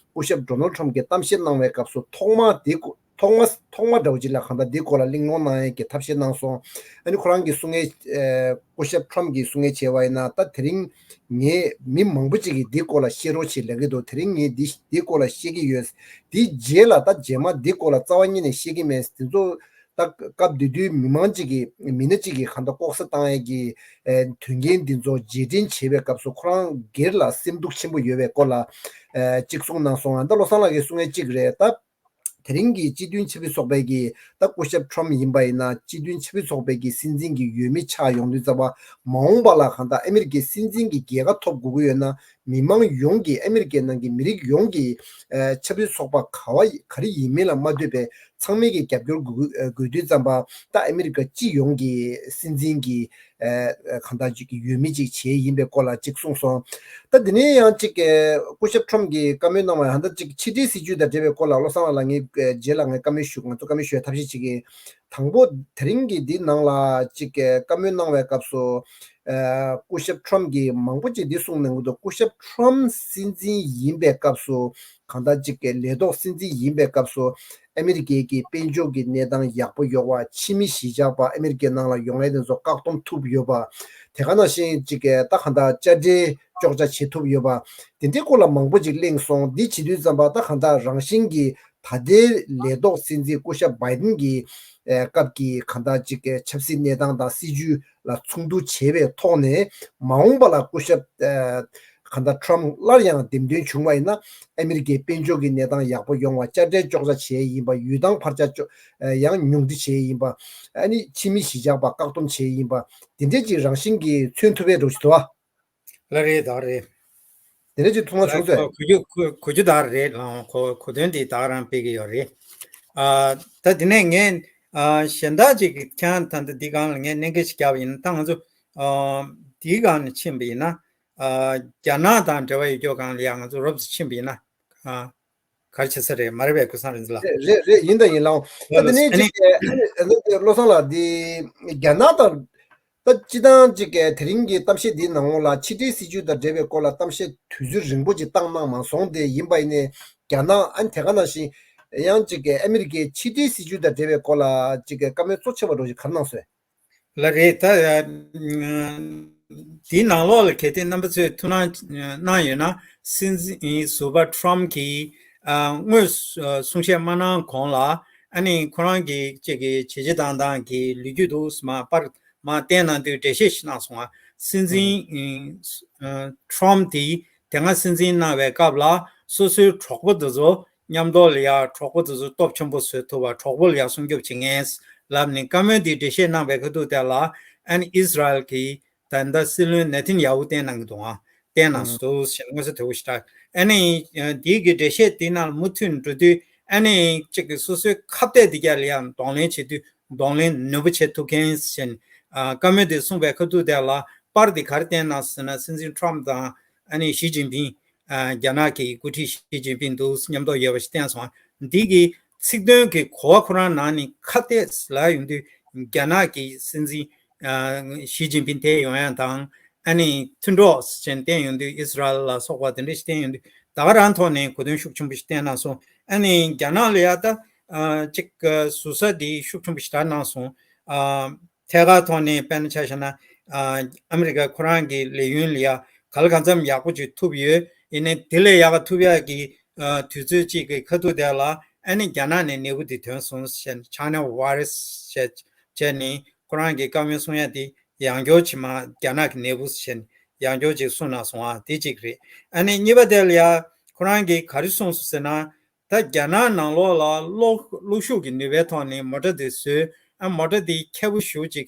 སྐུ་ཞབས་ཌོ་ནལ་ཊམ་གྱིས་གཏམ་བཤད་གནང་བའི་སྐབས་སུ། ཐོག་མ་འདི་སྐོར་ཐོག་མ་ཐོག་མ་འདྲ་བོ་ཅིག་ལ་གང་ལྟར་འདི་སྐོར་ལ་གླེང་སློང་གནང་ཡས་ཀྱི་ཐབས་ཤེས་གནང་སོང་། ཨ་ནི་ཁོ་རང་གིས་གསུང་ཡས་ཨ་སྐུ་ཞབས་ཊམ་གྱིས་གསུང་ཡས་བྱས་པ་ཡིན་ན། ད་དེ་རིང་ངས་མི་མང་པོ་ཅིག་གིས་འདི་སྐོར་ལ་བཤད་རོགས་བྱེད་ལབ་ཀྱི་འདུག་དེ་རིང་ངས་འདི་འདི་སྐོར་ལ་བཤད་ཀྱི་ཡོད། དེའི་རྗེས་ལ་ད་རྗེས་མ་འདི་སྐོར་ལ་རྩ་བ་ཉིད་ནས་བཤད་ཀྱི་མེད། དེ་ཚོ་ད་སྐབས་དེ་དུས་མི་མང་ཅིག་གིས་མི་སྣ་ཅིག་གིས་གང་ལྟར་ལྐོག་ཟ་བཏང་ཡས་ཀྱི་ཨ་དོན་རྐྱེན་འདི་ཚོ་རྗེས་དྲན་བྱེད་པའི་སྐབས་སུ་ཁོ་རང་སྒེར་ལ་སེམས་སྡུག་ཆེན་པོ་ཡོད་པའི་སྐོར་ལ་ཨ་ཅིག་གསུངས་གནང་སོང་། ད་བློ་བཟང་ལགས་ཀྱིས་གསུང་ཡས་ཅིག་རེད། ད་དེ་རིང་གི་སྤྱི་མཐུན་ཆབ་སྲིད་ཚོགས་པའི་གི་ད་སྐུ་ཞབས་ཊམ་ཡིན་པ་ཡིན་ན། སྤྱི་མཐུན་ཆབ་སྲིད་ཚོགས་པའི་གི་སྲིད་འཛིན་གྱི་འོས་མི་ཆགས་ཡོང་དུས་ཙམ་པ། མ་འོངས་པ་ལ་གང་ལྟར་ཨ་མི་རི་ཀའི་སྲིད་འཛིན་གྱི་རྒྱལ་ཁ་ཐོབ་དགོས་ཀྱི་ཡོད་ན། མི་མང་ཡོངས་ཀྱིས། ཨ་མི་རི་ཀའི་ནང་གི་མི་རིགས་ཡོངས་ཀྱིས་ཨ་ཆབ་སྲིད་ཚོགས་པ་ག་བ་ག་རེ་ཡིན་མིན་ལ་མ་ལྟོས་པའི་ཚང་མས་ཀྱི་རྒྱབ་སྐྱོར་དགོས་ཨ་དགོས་དུས་ཙམ་པ། ད་ཨ་མི་རི་ཀ་སྤྱི་ཡོངས་ཀྱི་སྲིད་འཛིན་གྱི་ཨ་ཨ་གང་ལྟར་ཅིག་གི་འོས་མི་ཅིག་བྱས་ཡིན་པའི་སྐོར་ལ་ཅིག་གསུངས་སོང་། ད་དེ་ནས་ཡང་ཅིག་ཨ་སྐུ་ཞབས་ཊམ་གྱིས་བཀའ་མོལ་གནང་བ་ཡང་ད་ཅིག་ཕྱི་འབྲེལ་སྲིད་ཇུས་དང་འབྲེལ་བའི་སྐོར་ལ། བློ་བཟང་ལགས་ལ་ངས་ཨ་རྗེས་ལ་ངས་བཀའ་མོལ་ཞུ། ང་ཚོ་བཀའ་མོལ་ཞུ་ཡ་ཐབས་ཤེས་བྱེད་ཀྱི་ཡིན། དང་པོ་དེ་རིང་གི་འདི་ནང་ལ་ཅིག་གི་བཀའ་མོལ་གནང་བའི་སྐབས་སུ། ཨ་སྐུ་ཞབས་ཊམ་གྱིས་མང་པོ་ཅིག་འདི་གསུངས་གནང་གི་འདུག་སྐུ་ཞབས་ཊམ་སྲིད་འཛིན་ཡིན་པའི་སྐབས་སུ། གང་ལྟར་ཅིག་གི་ལས་ཐོག་སྲིད་འཛིན་ཡིན་པའི་སྐབས་སུ། ཨ་མི་རི་ཀའི་གི་དཔལ་འབྱོར་གྱི་གནས་སྟངས་ཡག་པོ་ཡོད་པ། ཕྱི་མི་གཞིས་ཆགས་པ་ཨ་མི་རི་ཀའི་ནང་ལ་ཡོང་ཡས་དེ་ཚོ་བཀག་སྡོམ་ཐུབ་ཡོད་པ། དེ་ག་ནང་བཞིན་ཅིག་གི་ད་གང་ལྟར་དཔྱ་ཁྲལ་གཅོག་ཆ་བྱེད་ཐུབ་ཡོད་པ། དེ་འདྲའི་སྐོར་ལ་མང་པོ་ཅིག་གླེང་སོང་། འདི་བྱེད་དུས་ཙམ་པ་ད་གང་ལྟར་རང་བཞིན་གྱི་ད་ལྟའི་ལས་ཐོག་སྲིད་འཛིན་སྐུ་ཞབས་བྷའི་ཌེན་གྱི་ཨ་སྐབས་ཀྱི་གང་ལྟར་ཅིག་གི་ཆབ་སྲིད་གནས་སྟངས་དང་སྲིད་ཇུས་ལ་མཚུངས་བསྡུར་བྱས་པའི་ཐོག་ནས། མ་འོངས་པ་ལ་སྐུ་ཞབས་ཨ་གང་ལྟར་ཊམ་སླར་ཡང་འདེམས་ཐོན་བྱུང་བ་ཡིན་ན། ཨ་མི་རི་ཀའི་དཔལ་འབྱོར་གྱི་གནས་སྟངས་ཡག་པོ་ཡོང་བ། དཔྱ་ཁྲལ་གཅོག་ཆ་བྱས་ཡིན་པ། ཡུལ་ཐང་འཕར་ཆ་གཅོག་ཨ་ཡང་ཉུང་འཕྲི་བྱས་ཡིན་པ། ཨ་ནི་ཕྱི་མི་གཞིས་ཆགས་པ་བཀག་སྡོམ་བྱས་ཡིན་པ། དེ་འདྲས་ཅིག་རང་བཞིན་གྱིས་མཚོན་ཐུབ་པའི་འགྲོ་ཞིག་འདུག་ཨ། ལགས་རེད། ད་རེད། དེ་འདྲ་ཅིག་ཐུགས་སྣང་བྱུང་ཚོད། གོ་རྒྱུ་གོ་གོ་རྒྱུ་ད་རེད། ལགས་གོ་གོ་དོན་དེ་ད་རང་སྤེལ་གི་ཡོད་རེད། ཨ་ད་དེ་ནས་ངས་ཨ་གཞན་དག་ཅིག་གི་ཁྱེད་རང་ད་ལྟ་འདི་སྒང་ལ་ངས་གནད་འགག་ཅིག་བརྒྱབ་པ་ཡིན་ན། ད་ང་ཚོ་ཨ་འདིའི་སྒང་ནས་ཕྱིན་པ་ཡིན་ན། ཨ་རྒྱ་ནག་དང་འབྲེལ་བ་ཡོད་རྒྱུ་སྒང་ལ་ཡང་ང་ཚོ་རོབ་ཙམ་ཕྱིན་པ་ཡིན་ན། ཨ་ག་རེ་བྱེད་ས་རེད། མ་རེད་པས། ཀུན་བཟང་རིག་འཛིན་ལགས། རེད་རེད་རེད། ཡིན་དང་ཡིན། ལགས་ད་དེ་ནས་ཨ་ནི་ཅིག་ཨ་ནི་བློ་བཟང་ལགས་འདི་རྒྱ་ནག་དང་། ད་སྤྱི་བཏང་ཅིག་གི་དེ་རིང་གི་གཏམ་བཤད་འདིའི་ནང་ལོགས་ལ་ཕྱི་འབྲེལ་སྲིད་ཇུས་དང་འབྲེལ་བའི་སྐོར་ལ་གཏམ་བཤད་དུས་ཚོད་རིང་པོ་ཅིག་བཏང་གནང་མ་སོང་སྟེ། ཡིན་པ་ཡིན་ནའི་རྒྱ་ནག་ཨ་ནི་དེ་ག་ནང་བཞིན་ཡང་ཅིག་གི་ཨ་མི་རི་ཀའི་ཕྱི་འབྲེལ་སྲིད་ཇུས་དང་འབྲེལ་བའི་སྐོར་ལ་ཅིག་གི་བཀའ་མོལ་གཙོ་ཆེ་བ་འདྲ་ཞིག་ག་རེ་གནང་སོང་། ལགས་རེད། ད་ཨ་འདིའི་ནང་ལོགས་ལ་གལ་ཏེ་རྣམ་པ་ཚོས་ཐུགས་སྣང་གནང་ཡོད་ན། སྲིད་འཛིན་ཟུར་པ་ཊམ་གྱིས་ཨ་དངོས་སུ་གསུང་བཤད་མ་གནང་གོང་ལ། ཨ་ནི་ཁོ་རང་གི་ཅིག་གི་བྱས་རྗེས་བཏང་སྟངས་ཀྱི་ལོ་རྒྱུས་འདུག་མ་པར་མར་བསྟན་གནང་དུས་འགྲེལ་བཤད་ཞིག་གནང་སོང་ང་། སྲིད་འཛིན་ཨ་ཊམ་དེས་དེ་སྔ་སྲིད་འཛིན་གནང་བའི་སྐབས་ལ་སོ་སོའི་གྲོགས་པོ་དེ་ཚོ་མཉམ་དུ་ལ་ཡ། གྲོགས་པོ་དེ་ཚོ་སྟོབས་ཆེན་པོ་བཟོ་ཐུབ་པ། གྲོགས་པོ་ལ་ཡ་སྲུང་སྐྱོབ་བྱེད་མཁན་ལབ་ནས་བཀའ་མོལ་དེ་འགྲེལ་བཤད་གནང་བའི་ཁ་ཐུག་དེ་ལ། ཨ་ནི་ཨི་སི་རལ་གྱི་ད་ལྟ་སྲིད་བློན་ནེ་ཐན་ཡ་ཧུ་བསྟན་གནང་གི་འདུག་ཨ། བསྟན་གནང་སོང་ཟེར་མངོན་གསལ་དོད་པོ་ཞིག་བསྒྲགས། ཨ་ནི་འདི་གི་འགྲེལ་བཤད་འདི་ནང་ལ་མུ་མཐུད་འགྲོ་དུས། ཨ་ནི་གཅིག་གི་སོ་སོའི་ཁ་གཏད་འདི་ག་ལ་ཡང་གདོང་ལེན་བྱེད་དུས་གདོང་ལེན་ནུས་པ་བྱེད་ཐུབ་མཁན་ཟེར་ནས་ཨ་བཀའ་མོལ་འདི་གསུངས་པའི་ཁ་ཐུག་དེ་ལ་པར་འདི་ག་རེ་བསྟན་གནང་ཟེར་ན། སྲིད་འཛིན་ཊམ་དང་ཨ་ནི་ཞི་ཅིན་ཕིང་། ཨ་རྒྱ་ནག་གི་འགོ་ཁྲིད་ཞི་ཅིན་ཕིང་འདུག་མཉམ་དུ་ཡོད་པ་ཞིག་བསྟན་སོང་། འདི་གི་ཚིག་དོན་གྱི་གོ་བ་ཁོ་རང་ནང་ནས་ཁ་གཏད་ལ་ཡོང་དུས། རྒྱ་ནག་གི་སྲིད་འཛིན་ཨ་ཞི་ཅིན་ཕིང་དེ་ཡོང་ཡ་དང་། ཨ་ནི་མཐུན་གྲོགས་ཟེར་བསྟན་ཡོང་དུས། ཨི་སི་རལ་ལ་སོགས་པ་དེ་འདྲ་ཞིག་བསྟན་ཡོང་དུས། ད་ག་རང་ཐོག་ནས་གོ་དོན་ཤུགས་ཆེན་པོ་ཞིག་བསྟན་གནང་སོང་། ཨ་ནི་རྒྱ་ནག་ལ་ཡ་ད་ཨ་གཅིག་ཟུར་ཟ་འདི་ཤུགས་ཆེན་པོ་ཞིག་དྲག་གནང་སོང་། ཨ་ཐད་ཀར་ཐོག་ནས་དཔེར་ན་ཆ་བཞག་ན། ཨ་ཨ་མི་རི་ཀ་ཁོ་རང་གི་ལས་ཡུན་ལ་ཡ་ག་ལ་གང་འཚམ་ཡག་པོ་ཅིག་ཐུབ་ཡོད། ཡིན་ནའི་དེ་ལས་ཡག་ག་ཐུབ་ཡག་གི་ཨ་དུས་ཚོད་ཅིག་གི་ཁ་ཐུག་དེ་ལ། ཨ་ནི་རྒྱ་ནག་ནས་ནད་འབུ་དེ་ཐོན་སོང་ཟེར། ཆའི་ན་བྷའི་ར་སི་ཟེར་བྱས་ནས་ཁོ་རང་གི་བཀའ་མོལ་གསུང་ཡ་དེ་ཡང་བསྐྱར་ཅིག་མར་རྒྱ་ནག་གི་ནད་འབུ་ཟེར་ནས་ཡང་བསྐྱར་ཅིག་གསུངས་གནང་སོང་ཨ། དེ་གཅིག་རེད། ཨ་ནི་གཉིས་པ་དེ་ལ་ཡ་ཁོ་རང་གིས་ག་རེ་གསུངས་སོང་ཟེར་ན། ད་རྒྱ་ནག་ནང་ལོགས་ལ་གློག་གློག་ཤུགས་ཀྱི་ནུས་པའི་ཐོག་ནས་མོ་ཊ་དེ་བཟོས། ཨ་མོ་ཊ་དེ་མཁས་པོ་ཞེ་པོ་ཅིག་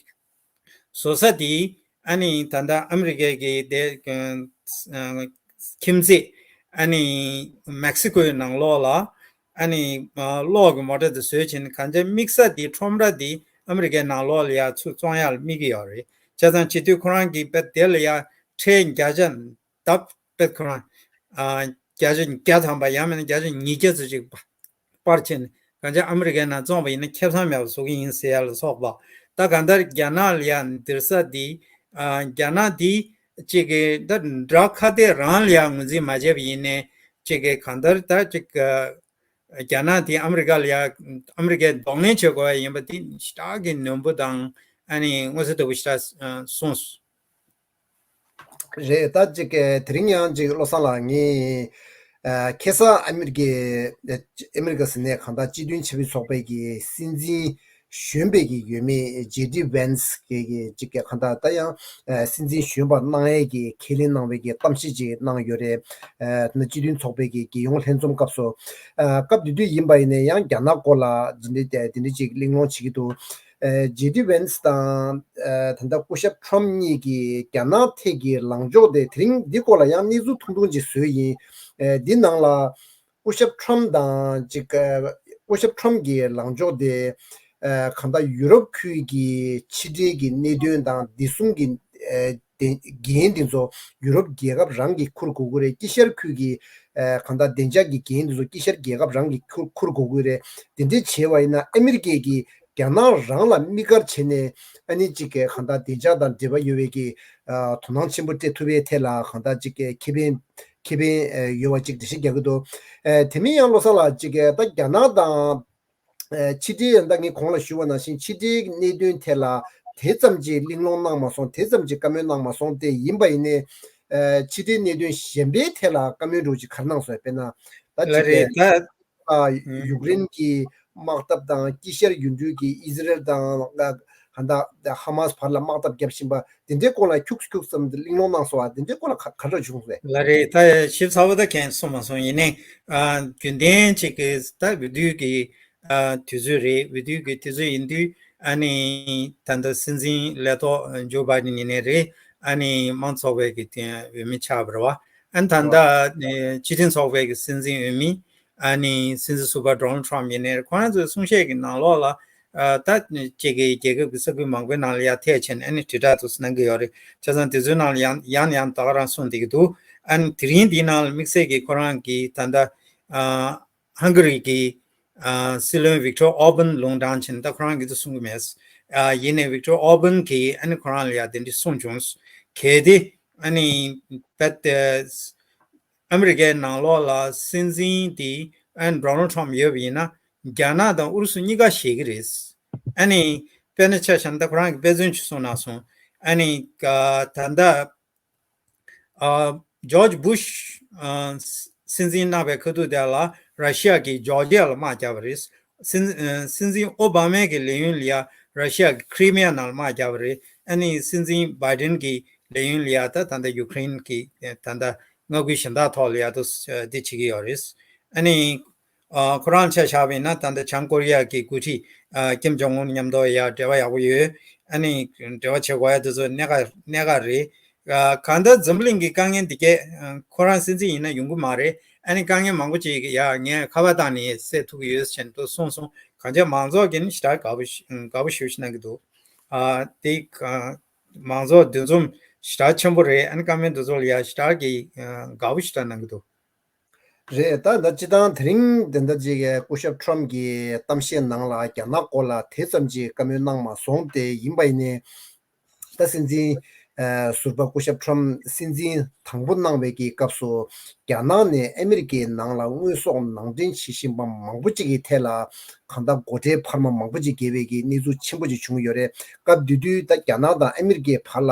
བཟོ་ས་དེ། ཨ་ནི་ད་ལྟ་ཨ་མི་རི་ཀའི་གི་དེ་ཨ་ཁྱིམ་མཚེས། ཨ་ནི་མེག་སི་ཀོའི་ནང་ལོགས་ལ། ཨ་ནི་ཨ་གློག་གི་མོ་ཊ་དེ་བཟོས་བྱས་ནས། གང་ཅི་དམིགས་ས་དེ་ཁྲོམ་ར་དེ་ ཨ་མི་རི་ཀའི་ནང་ལོགས་ལ་ཡ་ཚུར་བཙོང་ཡག་ལ་དམིགས་ཀྱི་ཡོད་རེད། བྱས་ཙང་བྱེད་དུས་ཁོ་རང་གིས་དཔེ་དེ་ལ་ཡ་ཁྲལ་བརྒྱ་ཆ་ལྡབ་དཔེ་ཁོ་རང་ཨ་བརྒྱ་ཆ་བརྒྱ་ཐམ་པ་ཡང་མིན་ན་བརྒྱ་ཆ་ཉིས་བརྒྱ་ཙམ་ཅིག་སྤར་བྱས་ནས་གང་ཅི་ཨ་མི་རི་ཀའི་ནང་བཙོང་བ་ཡིན་ན་ཁེ་བཟང་མེད་པ་བཟོ་གི་ཡིན་ཟེར་ཡ་ལ་སོགས་པ། ད་གང་ལྟར་རྒྱ་ནག་ལ་ཡ་འདིར་ས་འདི་ཨ་རྒྱ་ནག་འདི་གཅིག་གི་ད་དགྲ་ཁ་གཏད་རང་ལ་ཡ་ངོས་འཛིན་མ་བྱས་པ་ཡིན་ནའི་གཅིག་གི་གང་ལྟར་ད་གཅིག་རྒྱ་ནག་དེ་ཨ་མི་རི་ཀ་ལ་ཡ་ཨ་མི་རི་ཀས་གདོང་ལེན་བྱེད་དགོས་པ་ཡིན་པ་དེ་ཞེ་དྲག་གི་ནན་པོ་དང་ཨ་ནི་མངོན་གསལ་དོད་པོ་ཞེ་དྲག་གསུངས་སོང་། རེད། ད་ཅིག་དེ་རིང་ཡང་ཅིག་བློ་བཟང་ལགས་ངས་ཁ་སང་ཨ་མི་རི་ཀའི་ཨ་མི་རི་ཀ་ཟེར་ནས་གང་ལྟར་སྤྱི་མཐུན་ཆབ་སྲིད་ཚོགས་པའི་གི་སྲིད་འཛིན་གཞོན་པའི་གི་འོས་མི་ཇེ་ཌི་ཝན་སི་གི་གི་ཅིག་གི་གང་ལྟར་ད་ཡང་སྲིད་འཛིན་གཞོན་པ་གནང་ཡས་ཀྱི་ཁས་ལེན་གནང་བའི་གི་གཏམ་བཤད་ཅིག་གནང་ཡོད་རེད། ད་སྤྱི་མཐུན་ཚོགས་པའི་གི་རྒྱལ་ཡོངས་ལྷན་འཛོམས་སྐབས་སུ་སྐབས་དེ་དུས་ཡིན་པ་ཡིན་ནའི་ཡང་རྒྱ་ནག་སྐོར་ལ་འདི་འདྲ་འདི་འདྲ་ཅིག་གླེང་སློང་བྱེད་ཀྱི་འདུག་ཇེ་ཌི་ཝན་སི་དང་ད་ལྟ་སྐུ་ཞབས་ཁྲོམ་གཉིས་ཀྱིས་རྒྱ་ནག་ཐད་ཀྱི་ལངས་ཕྱོགས་དེ་དེ་རིང་འདི་སྐོར་ལ་ཡང་གནས་ཚུལ་ཐུང་ཐུང་ཅིག་བཟོས་ཡིན། འདི་ནང་ལ་སྐུ་ཞབས་ཁྲོམ་དང་ཅིག་སྐུ་ཞབས་ཁྲོམ་གྱི་ལངས་ཕྱོགས་དེ་གང་ལྟར་ཡུ་རོབ་ཁུལ་གྱི་ཕྱི་འབྲེལ་གྱི་གནད་དོན་དང་བདེ་སྲུང་གི་འགན་འདི་ཚོ་ཡུ་རོབ་རྒྱལ་ཁབ་རང་གིས་འཁུར་དགོས་ཀྱི་རེད། དཀྱིལ་ཤར་ཁུལ་གྱི་གང་ལྟར་བདེ་འཇགས་ཀྱི་འགན་འདི་ཚོ་དཀྱིལ་ཤར་རྒྱལ་ཁབ་རང་གིས་འཁུར་འཁུར་དགོས་ཀྱི་རེད། དེ་འདྲ་བྱས་པ་ཡིན་ན་ཨ་མི་རི་ཀས་ཀྱིས་རྒྱ་ནག་རང་ལ་དམིགས་བཀར་བྱས་ནས་ཨ་ནི་གཅིག་གི་གང་ལྟར་བདེ་འཇགས་དང་འབྲེལ་བ་ཡོད་པའི་གི་དོ་སྣང་ཆེན་པོ་སྤྲད་ཐུབ་པའི་ཐད་ལ་གང་ལྟར་གཅིག་གི་ཁེ་ཕན་ཁེ་ཕན་ཡོད་པ་གཅིག་འགྲེལ་བཤད་རྒྱག་གི་འདུག་དེ་མིན་ཡང་བློ་བཟང་ལགས་གཅིག་གི་ད་རྒྱ་ནག་དང་ཕྱི་འབྲེལ་ད་ངས་གོང་ལ་ཞུས་པ་ནང་བཞིན་ཕྱི་འབྲེལ་གནད་དོན་ཐད་ལ་དེ་ཙམ་གྱི་གླེང་སློང་གནང་མ་སོང་། དེ་ཙམ་གྱི་བཀའ་མོལ་གནང་མ་སོང་། དེ་ཡིན་པ་ཡིན་ནའི་ཕྱི་འབྲེལ་གནད་དོན་གཞན་པའི་ཐད་ལ་བཀའ་མོལ་འདྲ་བོ་ཅིག་ག་རེ་གནང་སོང་། དཔེར་ན་ད་ལ་གཅིག་རེད་གི་ད། ཡུཀ་རེན་གྱི་དམག་འཐབ་དང་དཀྱིལ་ཤར་ཡུལ་གྲུའི་གི་ཨི་ཟི་རེལ་དང་ཧ་མ་སི་བར་ལ་དམག་འཐབ་བརྒྱབ་བཞིན་པ་དེ་འདྲའི་སྐོར་ལ་ཁྱུག་ཁྱུག་ཙམ་གླེང་སློང་གནང་སོང་བ། དེ་འདྲའི་སྐོར་ལ་ག་ག་འདྲ་བྱུང་རེད། ལ་རེད། ད་ཞིབ་ཚགས་པོ་ད་མཁྱེན་སོང་མ་སོང་། ཡིན་ནའི་རྒྱུན་ལྡན་ཅིག་གི་ད་འོས་བསྡུ་གི་དུས་ཚོད་རེད། འོས་བསྡུ་གི་དུས་ཚོད་ཡིན་དུས་ཨ་ནི་ད་ལྟ་སྲིད་འཛིན་ལས་ཐོག་ཇོ་བྷའི་ཌེན་ཡིན་ནའི་རེད། ཨ་ནི་དམངས་ཚོགས་པའི་གི་འོས་མི་ཆགས་པ་རེད་བ། ཨ་ནི་ད་ལྟ་སྤྱི་མཐུན་ཚོགས་པའི་གི་སྲིད་འཛིན་འོས་མི་ཨ་ནི་སྲིད་འཛིན་ཟུར་པ་ཌོ་ནལ་ཊམ་ཡིན་ནའི་ཁོ་རང་ཚོའི་གསུང་བཤད་ཀྱི་ནང་ལོགས་ལ་ཨ་ད་ཅིག་གི་རྒྱལ་ཁབ་ཀྱི་ས་ཁུལ་མང་པོའི་ནང་ལ་ཡར་ཐད་བྱས་ནས་ཨ་ནི་དྲིལ་བསྒྲགས་དུ་གནང་གི་ཡོད་རེད། བྱས་ཙང་དེ་ཚོའི་ནང་ལ་ཡང་ཡང་ནས་ཡང་ད་ག་རང་གསུངས་བསྡད་ཀྱི་འདུག་ཨ་ནི་དེ་རིང་འདིའི་ནང་ལ་དམིགས་བསལ་གྱི་ཁོ་རང་གིས་ད་ལྟ་ཨ་ཧང་ག་རི་གི་ཨ་སྲིད་བློན་ཝིག་ཊོར་ཨོར་བན་ལུང་དྲངས་བྱས་ནས་ད་ཁོ་རང་གིས་ད་གསུང་གི་མེད། ཨ་ཡིན་ནའི་ཝིག་ཊོར་ཨོར་བན་གིས་ཨ་ནི་ཁོ་རང་ལ་ཡང་དེ་འདྲ་གསུངས་བྱུང་། གལ་ཏེ་ཨ་ནི་ད་ལྟ་ཨ་མི་རི་ཀའི་ནང་ལོགས་ལ་སྲིད་འཛིན་དེ་ཨ་ནི་ཌོ་ནལ་ཊམ་ཡོད་པ་ཡིན་ན་རྒྱ་ནག་དང་ཨུ་རུ་སུ་གཉིས་ཀ་ཞེད་ཀྱི་རེད། ཨ་ནི་དཔེར་ན་ཆ་བཞག་ན་ད་ཁོ་རང་གིས་དཔེ་མཚོན་ཅིག་གསུངས་གནང་སོང་། ཨ་ནི་ད་ལྟ་ཨ་ཇོར་ཇི་བུ་ཤི་ཨ་སྲིད་འཛིན་གནང་བའི་ཁ་ཐུག་དེ་ལ་ར་ཤི་ཡ་གིས་ཇོར་ཇི་ཡ་ལ་དམག་བརྒྱབ་པ་རེད། སྲིད་ཨ་སྲིད་འཛིན་ཨོ་བྷ་མའི་གི་ལས་ཡུན་ལ་ཡ་ར་ཤི་ཡ་གིས་ཁི་རི་མི་ཡ་ནང་ལ་དམག་བརྒྱབ་པ་རེད། ཨ་ནི་སྲིད་འཛིན་བྷའི་ཌེན་གི་ལས་ཡུན་ལ་ཡ་ད་ད་ལྟ་ཡུ་ཀེ་རེན་གི་ད་ལྟ་མངའ་ཁུལ་གཞན་དག་ཐོག་ལ་ཡ་ད་འདི་བྱེད་ཀྱི་ཡོད་རེད། ཨ་ནི་ཨ་ཁོ་རང་ཆ་བཞག་པ་ཡིན་ན་ད་ལྟ་བྱང་ཀོ་རི་ཡ་གི་འགོ་ཁྲིད་ཨ་ཀིམ་ཇོང་ཨུན་མཉམ་དུ་ཡ་འབྲེལ་བ་ཡག་པོ་ཡོད། ཨ་ནི་འབྲེལ་བ་བྱེད་དགོས་ཡ་དེ་ཚོ་གནད་འགག་གནད་འགག་རེད། ཨ་གང་ལྟར་འཛམ་བུ་གླིང་གི་དཀའ་ངལ་འདི་གས་ཨ་ཁོ་རང་སྲིད་འཛིན་ཡིན་ན་ཡོང་གི་མ་རེད། ཨ་ནི་དཀའ་ངལ་མང་པོ་ཅིག་ཡ་ངས་ཁ་པར་བཏང་ནས་སེལ་ཐུབ་ཀྱི་ཡོད་ཟེར་ནས་གསུངས་སོང་། གང་ཅི་མང་ཚོགས་ཀྱིས་ནི་ཞེ་དྲག་དགའ་པོ་ཞུ་དགའ་པོ་ཞེ་པོ་ཞིག་གནང་གི་འདུག་ཨ་དེ་ག་མང་ཚོགས་འདུ་འཛོམས་ཞེ་དྲག་ཆེན་པོ་རེད། ཨ་ནི་ཀ་མེན་འདུ་ཚོགས་ལ་ཡ་ཞེ་དྲག་གི་ཨ་དགའ་པོ་ཞེ་དྲག་གནང་གི་འདུག་རེད། ད་ད་སྤྱི་བཏང་དེ་རིང་དེ་འདྲ་ཅིག་གི་སྐུ་ཞབས་ཁྲོམ་གྱི་གཏམ་བཤད་ནང་ལ་རྒྱ་ནག་སྐོར་ལ་དེ་ཙམ་ཅིག་བཀའ་མོལ་གནང་མ་སོང་སྟེ། ཡིན་པ་ཡིན་ནའི་ད་སྲིད་འཛིན་ཨ་ཟུར་པ་སྐུ་ཞབས་ཁྲོམ་སྲིད་འཛིན་དང་པོ་གནང་བའི་གི་སྐབས་སུ་རྒྱ་ནག་ནས་ཨ་མི་རི་ཀའི་ནང་ལ་དངོས་ཟོག་ནང་འདྲེན་བྱེད་བཞིན་པ་མང་པོ་ཅིག་གི་ཐད་ལ་གང་ལྟར་སྒོ་ཁྲལ་འཕར་མ་མང་པོ་ཅིག་བརྒྱབ་པའི་གི་གནས་ཚུལ་ཆེན་པོ་ཅིག་བྱུང་ཡོད་རེད། སྐབས་དེ་དུས་ད་རྒྱ་ནག་དང་ཨ་མི་རི་ཀའི་བར་ལ་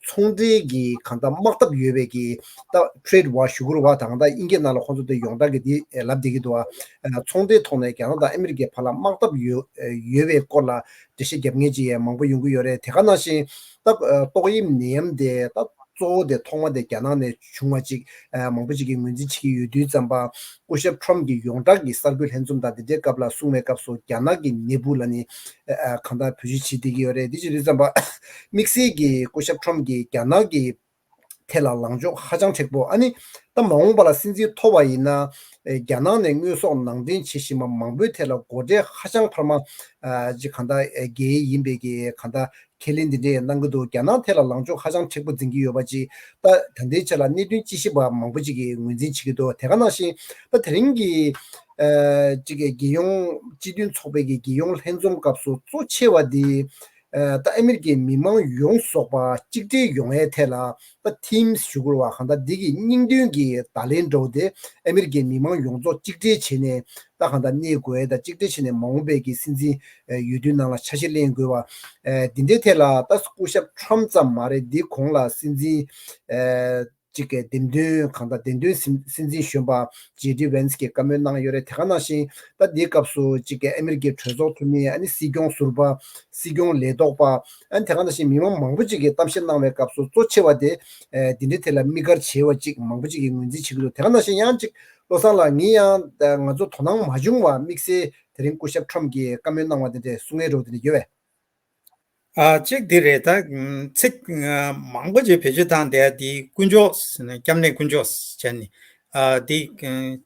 ཚོང་འབྲེལ་གྱི་གང་ལྟར་དམག་འཐབ་ཡོད་པའི་གི་ད་ཊེ་རེ་ཌི་ཝར་ཞུ་དགོས་རེད་བ། ད་གང་ལྟར་དབྱིན་སྐད་ནང་ལ་ཁོང་ཚོ་དེ་ཡོངས་གྲགས་ཀྱི་དེ་ལབ་བསྡད་ཀྱི་འདུག་བ། ཚོང་འབྲེལ་ཐོག་ནས་རྒྱ་ནག་དང་ཨ་མི་རི་ཀའི་བར་ལ་དམག་འཐབ་ཡོད་ཡོད་པའི་སྐོར་ལ་འགྲེལ་བཤད་རྒྱབ་མཁན་ཅིག་ཡང་མང་པོ་ཡོང་གི་ཡོད་རེད། དེ་ག་ནང་བཞིན་ད་ཏོག་དབྱིབས་ནད་ཡམས་དེ་ད་གཙོ་བོ་དེ་ཐོག་མ་དེ་རྒྱ་ནག་ནས་བྱུང་བ་ཅིག་མང་པོ་ཅིག་གིས་ངོས་འཛིན་བྱེད་ཀྱི་ཡོད་དུས་ཙམ་པ། སྐུ་ཞབས་ཁྲོམ་གྱི་ཡོངས་གྲགས་ཀྱི་གསར་འགོད་ལྷན་འཛོམས་དང་དེ་འདྲའི་སྐབས་ལ་གསུངས་པའི་སྐབས་སུ་རྒྱ་ནག་གི་ནད་འབུ་ལ་ནི་གང་ལྟར་བེད་སྤྱོད་བྱེད་བསྡད་ཀྱི་ཡོད་རེད། དེ་བྱེད་དུས་ཙམ་པ་དམིགས་བསལ་གྱི་སྐུ་ཞབས་ཁྲོམ་གྱིས་རྒྱ་ནག་གི་ཐད་ལ་ལངས་ཕྱོགས་ཧ་ཅང་མཁྲེགས་པོ། ཨ་ནི་ད་མ་འོངས་པ་ལ་སྲིད་འཛིན་ཐོབ་པ་ཡིན་ན་ རྒྱ་ནག་ནས་དངོས་ཟོག་ནང་འདྲེན་བྱེད་བཞིན་པ་མང་པོའི་ཐད་ལ་སྒོ་ཁྲལ་ཧ་ཅང་འཕར་མ་ཅིག་གང་ལྟར་འགེལ་ཡིན་པའི་གི་གང་ལྟར་ཁས་ལེན་འདི་འདྲས་གནང་གི་འདུག་རྒྱ་ནག་ཐད་ལ་ལངས་ཕྱོགས་ཧ་ཅང་མཁྲེགས་པོ་འཛིན་གྱི་ཡོད་པ་ཅིག་ད་ད་ལྟའི་ཆ་ལ་གནད་དོན་དཔྱད་ཞིབ་པ་མང་པོ་ཅིག་གིས་ངོས་འཛིན་བྱེད་ཀྱི་འདུག་དེ་ག་ནང་བཞིན་ད་དེ་རིང་གི་ཅིག་གི་རྒྱལ་ཡོངས་སྤྱི་མཐུན་ཚོགས་པའི་གི་རྒྱལ་ཡོངས་ལྷན་འཛོམས་སྐབས་སུ་གཙོ་ཆེ་བ་འདི་ད་ཨ་མི་རི་ཀའི་མི་མང་ཡོངས་རྫོགས་པ་གཅིག་སྒྲིལ་ཡོང་ཡའི་ཐད་ལ་ད་ཐིམ་ཞུ་དགོས་པ་གང་ལྟར་འདི་གི་སྙིང་དོན་གྱི་བརྡ་ལན་འདྲ་བོ་དེ་ཨ་མི་རི་ཀའི་མི་མང་ཡོངས་རྫོགས་གཅིག་སྒྲིལ་བྱས་ནས་ད་གང་ལྟར་གནས་དགོས་ཡ་ད་གཅིག་སྒྲིལ་བྱས་ནས་མ་འོངས་པའི་གི་སྲིད་འཛིན་འོས་བསྡུའི་ནང་ལ་ཆ་ཤས་ལེན་དགོས་པ་འདི་འདྲའི་ཐད་ལ་ད་སྐུ་ཞབས་ཁྲོམ་ཙམ་མ་རེད། འདི་གོང་ལ་སྲིད་འཛིན་གཅིག་གི་འདེམས་ཐོན་གང་ལྟར་འདེམས་ཐོན་སྲིད་སྲིད་འཛིན་གཞོན་པ་ཇེ་ཌི་ཝན་སི་གིས་བཀའ་མོལ་གནང་ཡོད་རེད། དེ་ག་ནང་བཞིན་ད་འདིའི་སྐབས་སུ་གཅིག་གི་ཨ་མི་རི་ཀའི་གྲོས་ཚོགས་འཐུས་མི་ཨ་ནི་སྲིད་སྐྱོང་ཟུར་པ་སྲིད་སྐྱོང་ལས་ཐོག་པ་ཨ་ནི་དེ་ག་ནང་བཞིན་མི་མང་མང་པོ་ཅིག་གིས་གཏམ་བཤད་གནང་བའི་སྐབས་སུ་གཙོ་ཆེ་བ་དེ་འདི་འདྲའི་ཐད་ལ་དམིགས་བཀར་བྱས་པ་ཅིག་མང་པོ་ཅིག་གིས་ངོས་འཛིན་བྱེད་ཀྱི་འདུག་དེ་ག་ནང་བཞིན་ཡང་གཅིག་བློ་བཟང་ལགས་ངས་ཡང་ང་ཚོ་དོ་སྣང་མ་བྱུང་བ་དམིགས་བསལ་དེ་རིང་སྐུ་ཞབས་ཁྲོམ་གྱིས་བཀའ་མོལ་གནང་བ་དེ་འདྲའི་གསུང་ཡས་འདྲ་བོ་དེ་འདྲ་ཡོད་པས། ཨ་གཅིག་འདི་རེད། ད་ཚིག་མང་པོ་ཅིག་བེད་སྤྱོད་བཏང་བསྡད་དེ་དཀོན་མཆོག་སྐྱབས་གནས་དཀོན་མཆོག་བྱས་ནས་ཨ་འདི་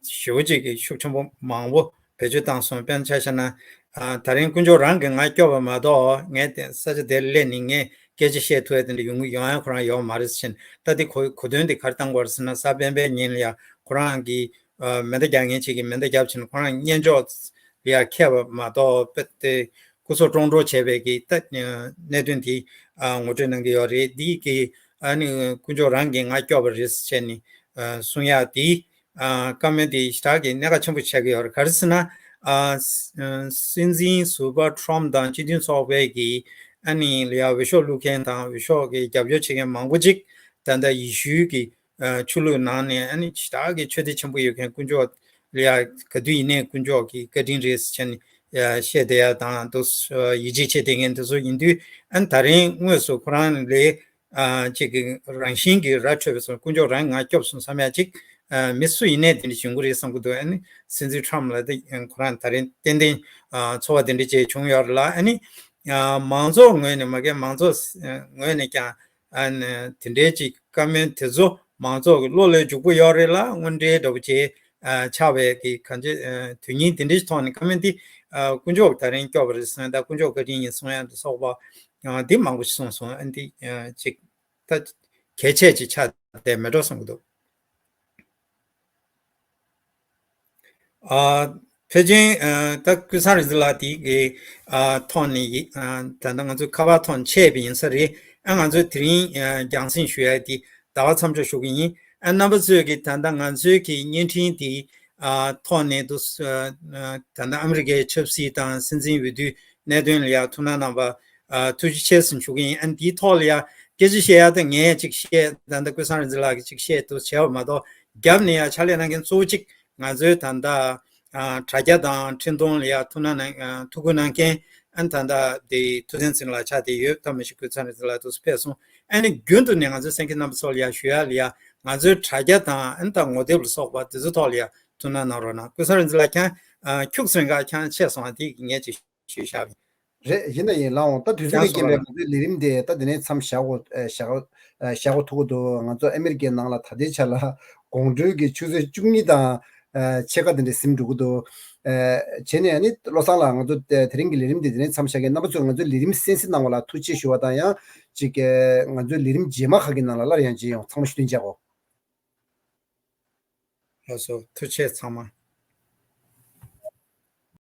ཞེ་པོ་ཅིག་གི་ཤུགས་ཆེན་པོ་མང་པོ་བེད་སྤྱོད་བཏང་སོང་། དཔེར་ན་ཆ་བཞག་ན་ཨ་ད་རིང་དཀོན་མཆོག་རང་གིས་ང་སྐྱོབ་པ་མ་གཏོགས་ངས་དེ་ས་ཆ་དེར་སླེབས་ནས་ངས་སྐད་ཆ་བཤད་ཐུབ་ཡ་དེ་འདྲ་ཡོང་ཡོང་ཡ་ཁོ་རང་ཡོད་མ་རེད་ཟེར་ནས། ད་འདི་གོ་གོ་དོན་འདི་ག་རེ་བཏང་དགོས་རེད་ཟེར་ན་གཟའ་སྤེན་པའི་ཉིན་ལ་ཡ་ཁོ་རང་གིས་མེ་མདའ་རྒྱག་མཁན་ཅིག་གིས་མེ་མདའ་བརྒྱབ་ཕྱིན་ཁོ་རང་སྙན་ཅོག་ལ་ཡ་ཁད་པ་མ་གཏོགས་དཔེ་དེ་སྐུ་སྲོག་བཀྲོངས་བཀྲོངས་བྱས་པའི་གི་ད་གནད་དོན་དེ་ངོ་སྤྲོད་གནང་གི་ཡོད་རེད། འདི་གི་ཨ་ནི་དཀོན་མཆོག་རང་གིས་ང་སྐྱོབ་པ་རེད་ཟེར་ནས་གསུང་ཡག་དེ་བཀའ་མོལ་དེ་ཞེ་དྲག་གི་གནད་འགག་ཆེན་པོ་ཆགས་ཀྱི་ཡོད་རེད། ག་རེ་ཟེར་ན་སྲིད་འཛིན་ཟུར་པ་ཁྲོམ་དང་སྤྱི་མཐུན་ཚོགས་པའི་གི་ཨ་ནི་ལ་ཡ་འོས་ཤོག་བླུག་མཁན་དང་འོས་ཤོག་གི་རྒྱབ་སྐྱོར་བྱེད་མཁན་མང་པོ་ཅིག་ད་ལྟ་ཡེ་ཤུའི་གི་ཆོས་ལུགས་ནང་ནས་ཨ་ནི་ཞེ་དྲག་གི་ཆོས་དད་ཆེན་པོ་ཡོད་མཁན་དཀོན་མཆོག་ལ་ཡ་ག་དུས་ཡིན་ནའི་དཀོན་མཆོག་གི་བཀའ་དྲིན་རེད་ཟེར་ནས་བཤད་བསྡད་ཡ་དང་དུ་ཡིད་ཆེས་བྱེད་བསྡད་མཁན་དེ་ཚོ་ཡིན་དུས་ཨ་ནི་ད་རིང་དངོས་སུ་ཁོ་རང་ལས་ཅིག་གི་རང་བཞིན་གྱི་ར་འཕྲོད་པའི་སོང་དཀོན་མཆོག་རང་ང་སྐྱོབ་སོང་བསམ་ཡ་ཅིག་མི་སུ་ཡིན་ནའི་དེ་འདྲ་བྱུང་གི་རེད་བསམ་གི་འདུག་ཨ་ནི་སྲིད་འཛིན་ཁྲོམ་ལ་དེ་ཁོ་རང་ད་རིང་ཏན་ཏན་ཚོར་བ་དེ་འདྲ་ཅིག་བྱུང་ཡོད་རེད་ལ། ཨ་ནི་མང་ཚོགས་ངོས་ནས་མ་གི་མང་ཚོགས་ངོས་ནས་ཀྱང་ཨ་ནི་དེ་འདྲའི་ཅིག་བཀའ་མོལ་དེ་ཚོ་མང་ཚོགས་ཀྱི་བློ་ལ་འཇུག་པོ་ཡོད་རེད་ལ། དངོས་འབྲེལ་འདྲ་པོ་ཅིག་ཆགས་པའི་གི་གང་ཅི་དོན་སྙིང་དེ་འདྲའི་ཐོག་ནས་བཀའ་མོལ་འདི་དཀོན་མཆོག་ད་རིང་སྐྱོབ་པ་རེད་གསུངས། ད་དཀོན་མཆོག་བཀའ་དྲིན་ཡིན་གསུང་ཡ་འདི་སོགས་པ་འདི་མང་པོ་ཞིག་གསུངས་སོང་། ཨ་འདི་ཅིག་ད་གལ་ཆེ་ཅིག་ཆགས་བསྡད་མེད་འགྲོ་བསམ་གི་འདུག་ཨ་ཕལ་ཆེར་ཨ་ད་ཀུན་བཟང་རིག་འཛིན་ལགས་དེ་གི་ཨ་ཐོག་ནས་ཡི་ཨ་ད་ལྟ་ང་ཚོའི་ཁ་པར་ཐོག་ནས་འཆད་པ་ཡིན་ས་རེད། ཨ་ང་ཚོས་དེ་རིང་ཨ་རྒྱང་སྲིང་ཞུ་ཡ་དེ་ཟླ་བ་མཚམས་འཇོག་ཞུ་གི་ཡིན། ཨ་རྣམ་པ་ཚོས་ཀྱི་ད་ལྟ་ང་ཚོའི་གི་བརྙན་འཕྲིན་དེ་ཨ་ཐོག་ནས་དུ་ཨ་ད་ལྟ་ཨ་མི་རི་ཀའི་ཆབ་སྲིད་དང་སྲིད་འཛིན་འོས་བསྡུའི་གནད་དོན་ལ་ཡ་ཐུགས་སྣང་གནང་བ་ཨ་ཐུགས་རྗེ་ཆེ་ཟེར་ཞུ་གི་ཡིན། ཨ་འདིའི་ཐོག་ལ་ཡ་སྐད་ཆ་བཤད་ཡ་ད་ངས་ཅིག་བཤད། ད་ལྟ་ཀུན་བཟང་རིག་འཛིན་ལགས་ཀྱིས་ཅིག་བཤད་འདུག་བྱས་པ་མ་གཏོགས་རྒྱབ་ནས་ཡ་ཕྱག་ལས་གནང་མཁན་གཙོ་བོ་གཅིག་ང་ཚོའི་ད་ལྟ་ཨ་དྲ་རྒྱ་དང་འཕྲིན་གཏོང་ལ་ཡ་ཐུགས་སྣང་གནང་ཨ་ཐུགས་ཁུར་གནང་མཁན་ཨ་ནི་ད་ལྟ་དེ་ཐུབ་བསྟན་ཚེ་རིང་ལགས་ཆགས་བསྡད་ཡོད། ད་མི་ཤེས་ཀུན་བཟང་རིག་འཛིན་ལགས་འདུག་སེ་ཕེབས་སོང་། ཨ་ནི་རྒྱུན་དུ་ནས་ང་ཚོའི་གསན་མཁན་རྣམ་པ་ཚོ་ལ་ཡ་ཞུ་ཡ་ལ་ཡ་ང་ཚོའི་དྲ་རྒྱ་དང་ཨ་ནི་ད་ངོ་དེབ་ལ་སོགས་པ་དེ་ཚོ་ཐོག་ལ་ཡ་ཐུགས་སྣང་གནང་རོགས་གནང་། ཀུན་བཟང་རིག་འཛིན་ལགས་ཁྱེད་ཨ་ཁྱུག་ཙམ་ག་ཁྱེད་ཆད་སོང་བ་དེ་ངས་ཅིག་ཞུས་བཞག་པ་ཡིན། རེད། ཡིན་ན་ཡིན་ལགས་འོང་། ད་དུས་ཚོད་ཀྱི་རྐྱེན་པས་ང་ཚོའི་ལས་རིམ་དེ་ད་དེ་ནས་མཚམས་བཞག་དགོས་ཨ་བཞག་ཨ་བཞག་དགོས་ཐུག་གི་འདུག་ང་ཚོ་ཨ་མི་རི་ཀའི་ནང་ལ་ད་ལྟའི་ཆ་ལ་དགོང་དྲོའི་གི་ཆུ་ཚོད་བཅུ་གཉིས་དང་ཨ་ཕྱེད་ཀ་དེ་འདྲ་ཟིན་འགྲོ་གི་འདུག་ཨ་བྱས་ནས་ཨ་ནི་བློ་བཟང་ལགས་ང་ཚོ་དེ་དེ་རིང་གི་ལས་རིམ་དེ་དེ་ནས་མཚམས་བཞག་གི། རྣམ་པ་ཚོས་ང་ཚོའི་ལས་རིམ་གསན་གཟིགས་གནང་བ་ལ་ཐུགས་རྗེ་ཆེ་ཞུ་བ་དང་ཡང་ཅིག་ཨ་ང་ཚོའི་ལས་རིམ་རྗེས་མ་ཁག་གི་ནང་ལ་སླར་ཡང་མཇལ་ཡོང་། ཚང་མ་བཞུགས་གདན་འཇགས་གོ། ལགས་སོ། ཐུགས་རྗེ་ཆེ་ཚང་མ།